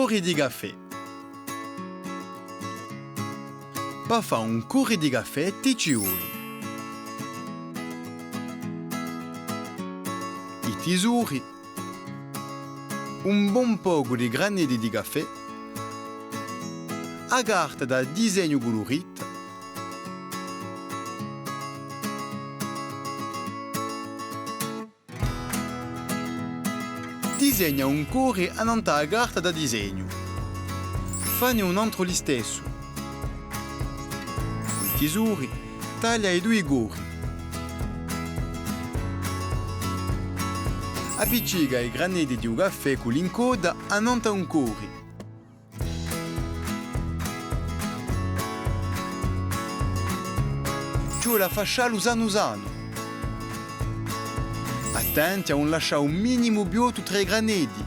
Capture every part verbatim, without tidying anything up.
Copri di caffè. Pà fà un cori di caffè ti ci voli i tisori, un bon pocu di graneddi di caffè, a carta da disegnu culurita, disegna un cori annant'à a carta da disegnu. Fanne un antru listessu. Cù i tisori, taglia i dui cori. Appiccica i graneddi di u caffè cù l'incodda annant'à un cori. Ci vole à fasciallu sanu sanu. Attenti à ùn lascià u minimu vuotu trà i graneddi.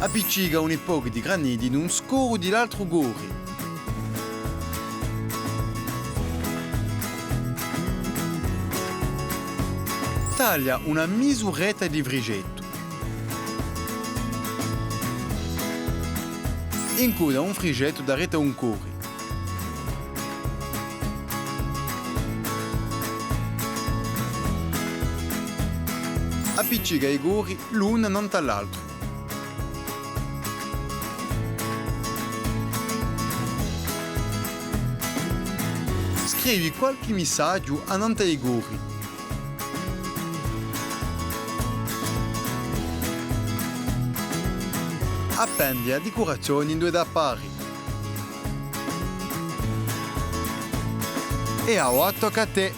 Appiccica un pocu di graneddi in un scoru di l'altru cori. Taglia una misuretta di frisgettu. Incodda un frisgettu daretu à un cori. Appiccica i cori l'unu annant'à l'altru. Scrivi qualchì missaghju annant'à i cori. Appendi a dicurazioni induve t'hà à pari. È avà tocca à tè!